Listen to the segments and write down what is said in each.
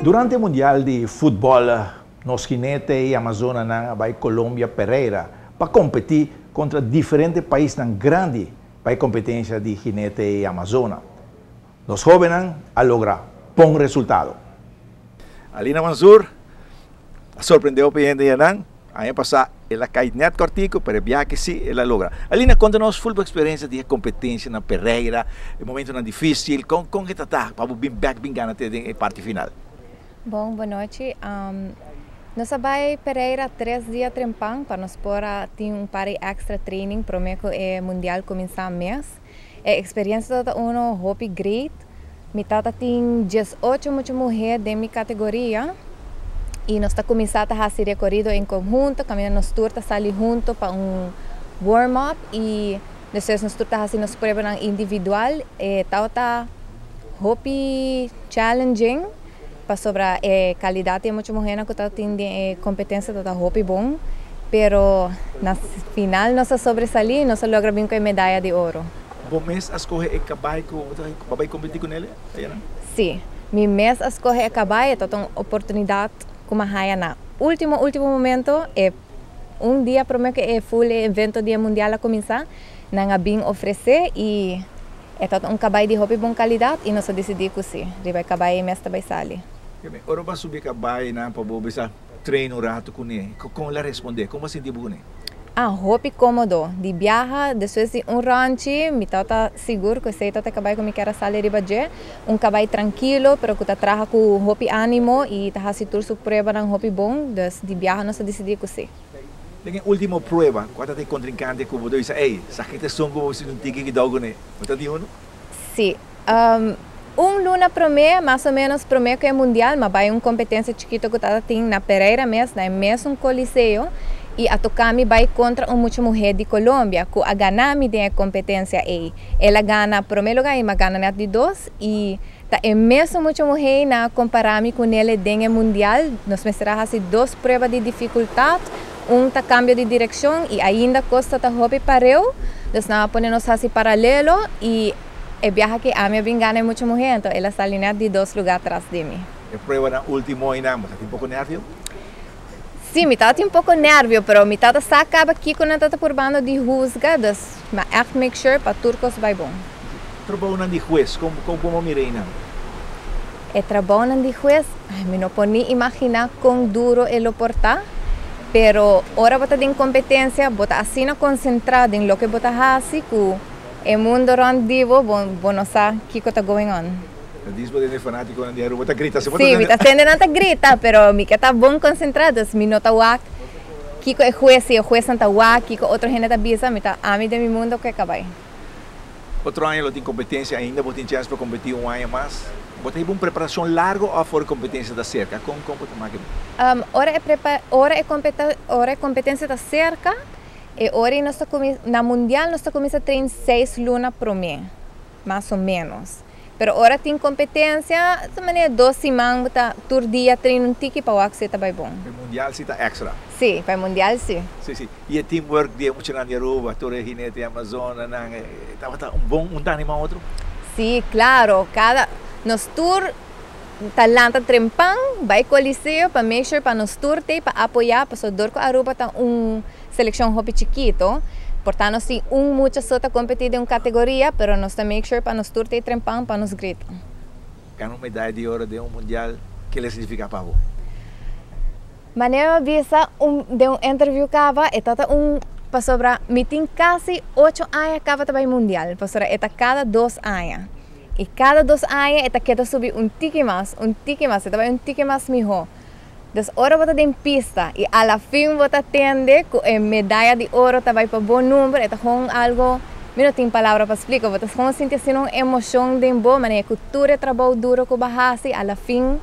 Durante Mundial di Futbol, nos jinete y Amazonanan a bay Colombia Pereira pa competi contra diferente paisnan grandi pa e competencia di jinete y Amazona. Nos hobennan a logra bon resultado. Alina Mansur a sorprende hopi hende yanan. Aña pasá el a kai nèt kòrtiku, pero e biaha aki sí el a logra. Alina, konta nos ful bo eksperensia di e kompetensia na Pereira, e momentunan difísil, kon kon e ta ta pa bo bin bèk bin gana te den e parti final? Bon, bonochi. Nos a bai Pereira tres dia trempan pa nos por a tin un par di èkstra training promé ku e mundial kuminsá mes. E eksperensia tabata uno hopi great. Mi tata tin 18 mucha muhé den mi kategoria i nos ta kuminsá ta hasi rekorido en konhunto, kaminda nos tur ta sali hunto pa un warm up i despues nos tur ta hasi nos pruebanan individual. E tabata hopi challenging pasobra e kalidat di e mucha muhénan ku tabatin den e kompetensia tabata hopi bon, pero na final nos a sobresalí i nos a logra bin ku e medaya di oro. Bo mes a skohe e kabai ku bo ta bo bai kompetí ku nel ayera? Sí, mi mes a skohe e kabai, e tabata un oportunidat ku mi a haña na último último momento, e un dia promé ku e ful e evento di e mundial a kuminsá, nan a bin ofresé i e tabata un kabai di hopi bon kalidat i nos a disidí ku sí, riba e kabai ei mes ta bai sali. Ora bo a subi e kabainan pa bo bisa train un ratu kuné, kon el a respondé? Kon bo a sinti bo kuné? Ah, hopi kómodo. Di biaha despues di un rònchi, mi tabata sigur ku esei tabata e kabai ku mi kier a sali riba dje. Un kabai trankilo, pero ku ta traha ku hopi ánimo i ta hasi tur su pruebanan hopi bon. Dus di biaha nos a disidí ku sí. Den e último prueba, kua tabata e kontrinkante ku bo ta bisa, Ey, esaki ta esun ku bo mester un tiki kidou kuné? Bo ta di unu? Sí. Un luna promé, mas o ménos promé ku e mundial, m'a bai un kompetensia chikito ku tata tin na Pereira mes, na e mesun koliseo, i a toká mi bai kontra un mucha muhé di Colombia ku a gana mi den e kompetensia ei. El a gana promé lugá i m'a gana nèt di dos, i ta e mesun mucha muhé ei nan a kompará mi ku nele den e mundial. Nos mester a hasi dos prueba di difikultat, un ta kambio di direkshon i ainda kos ta ta hopi pareu, dus nan a pone nos hasi paralelo i. E biaha ki ami a bin gana e mucha muhé, anto el a sali nèt di dos lugá tras di mi. E pruebanan último einan, bo ta tin poko nèrvio? Sí, mi tabata tin poko nèrvio, pero mi tabata sa kaba kiko nan tabata purbando di husga, dus mi a ègt make sure pa tur kos bai bon. Trabounan di hues, kon kon bo mira einan? E trabounan di hues, ai, mi no por ni imaginá kon duro e lo por ta, pero ora bo ta den kompetensia, bo ta asina konsentrá den loke bo ta hasi ku E mundo rond di bo, bo, bo no sa kiko ta going on. Ta dis bo tende fanaticonan di Aruba ta grita, si bo ta Sí, mi tende. ta tende nan ta grita, pero mi ke ta bon concentra, dus mi no ta wak kiko e hues, si e huesnan ta wak, kiko otro hende ta bisa, mi ta ami den mi mundo ku e kabay. Otro aña lo tin competencia ainda, bo tin chance pa competi un aña mas? Bo ta hiba un preparacion largo of ora e competencia ta cerca? Con, con bo ta maki? Ora e prepa, ora e competa, ora e competencia ta cerca, E ora ei nos ta cuminsa, na mundial nos ta cuminsa train seis luna prome, mas o menos. Pero ora tin competencia, ta manera dos siman bo ta tur dia train un tiki pa wak si e ta bay bon. Pa e mundial si ta extra. Si, pa e mundial si. Si, si. Y e teamwork di e muchanan di Aruba, tur e jinete Amazonanan, e tabata un bon, un ta anima otro? Si, claro. Cada, nos tur ta lanta trempan bai coliseo pa make sure pa nos tur t'ey pa apoya pasobra dor cu Aruba ta un seleccion hopi chikito por ta nos tin un mucha so ta competi den un categoria pero nos ta make sure pa nos tur t'ey trempan pa nos grita. Gana un medaya di oro den un mundial ke le significa pa bo? Manera mi a bisa un den un interview caba e ta ta un pasobra mi tin casi ocho aña caba ta bai mundial pasobra e ta cada dos aña. I kada dos aña e ta keda subi un tiki mas, un tiki mas, e ta bai un tiki mas mihó. Dus ora bo ta den pista i a la fin bo ta tende ku e medaya di oro ta bai pa bo number, e ta gewoon algo, mi no tin palabra pa splika, bo ta gewoon sinti asina un emoshon den bo, manera ku tur e trabou duro ku bo a hasi, a la fin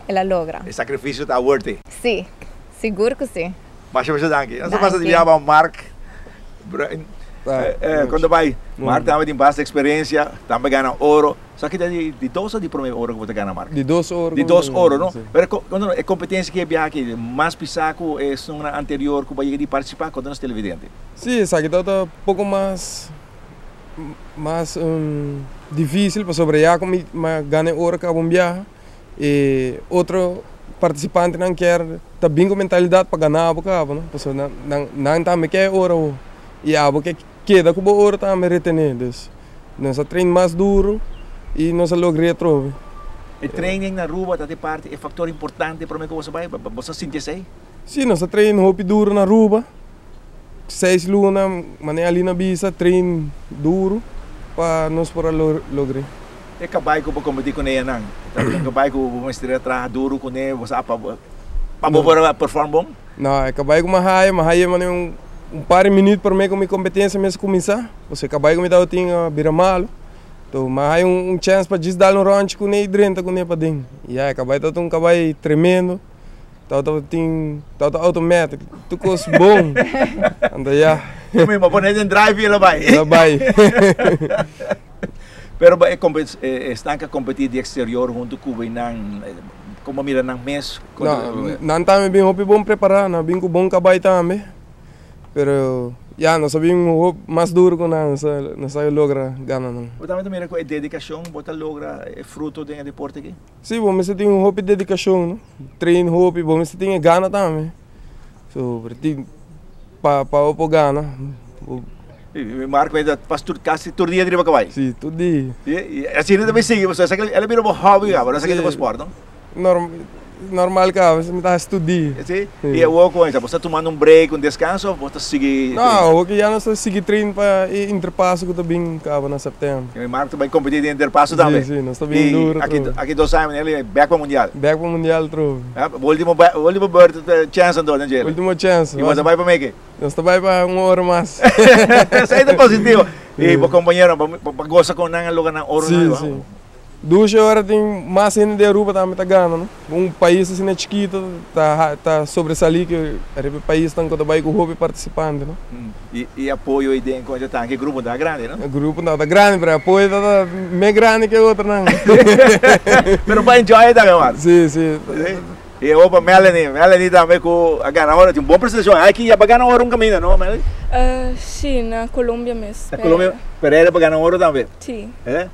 el a logra. E sakrifisio ta worth it. Sí, sigur ku sí. Masha masha danki. Nos ta pasa di biaha pa Mark Bruin. Kon ta bai? Mark tambe tin basta experiencia, tambe gana oro. Sa ki ta di dos of di prome oro ku bo ta gana Mark? Di dos oro. Di dos oro no? Pero konta e kompetensia ki e biaha aki mas pisa ku esunnan anterior ku bo a yega di partisipa? Konta nos televidente. Si, esaki tabata poko mas mas dificil pasobra ya ku mi a gana e oro kaba un biaha. E otro participantenan kier ta bin cu mentalidad pa gana abo caba, no? Pasobra nan, nan, nan tambe kier e oro awo. Y abo ke keda cu bo oro tambe retene. Dus nos a train mas duro y nos a logra atrobe. E training na Aruba ta di parti e factor importante prome cu boso bay? Boso a sinti esey? Si, nos a train hopi duro na Aruba. Seis luna, manera Alina bisa, train duro pa nos por a logr'é. E kabai ku bo kompetí kuné yanan, ta un kabai ku bo mester a traha duru kuné, bo sa pa pa bo por a perform bon? No, e kabai ku mi a haya, mi a haya manera un un par di minüt promé ku mi kompetensia mes kuminsá, pasobra e kabai ku mi tabatin a bira malu. Enton mi a haya un chèns pa djis dal un ròntji kuné i drenta kuné paden. Ya, e kabai tabata un kabai tremendo. Tabata tin tabata automatic tur cos bon anto ya. Yo mismo pone den drive y el a bay. El a bay. Pero ba e esnan ka competi di exterior hunto cu bo y nan como mira nan mes? No, nan tambe bin hopi bon prepara, nan bin cu bon cabay tambe. Pero ya nos a bin hopi mas duro cu nan, nos a logra gana nan. Bo tambe ta mira cu e dedicacion bo ta logra e fruto den e deporte aki? Si, bo mester tin un hopi dedicacion, no? Train hopi, bo mester tin e gana tambe. So, pero tin pa pa bo por gana. Bo... Marco ta pas tur casi tur dia riba cabai. Si, tur dia. Si, y asina ta bay sigui, pasobra esaki el a bira bo hobby caba, no esaki ta bo sport, no? Norm normal caba, mi ta haci tur dia. Si? Y awor con esa, bo sta tumando un break, un descanso of bo ta sigui No, awor ki ya nos ta sigui train pa e interpaso cu ta bin caba na september. Y Marco ta bay competi den interpaso tambe? Si, si, nos ta bin duro trobe. Aki dos aña manera li bek pa mundial? Bek pa mundial trobe. Bo ultimo ultimo beurt chance anto den djele? Ultimo chance. Y bo ta bay pa meke? Nos ta bay pa un ora mas. Esey ta positivo. Y bo compañeronan, bo gosa con nan a logra nan oro? Si, si. Dushi ora tin mas hende di Aruba tambe ta gana no. Un pais asina chikito ta ta sobresali ke riba e paisnan ku ta bai ku hopi partisipante no. I e apoyo ei den kontra tanke grupo ta grandi no. E grupo ta grandi pero e apoyo ta me grandi ke otronan. Pero pa enjoy tambe man. Si si. I awor pa Melanie, Melanie tambe ku a gana oro tin un bon presentashon. Aki ya pa gana oro un kaminda no Melanie? Si na Colombia mes. Na Colombia Pereira pa gana oro tambe? Si. Eh?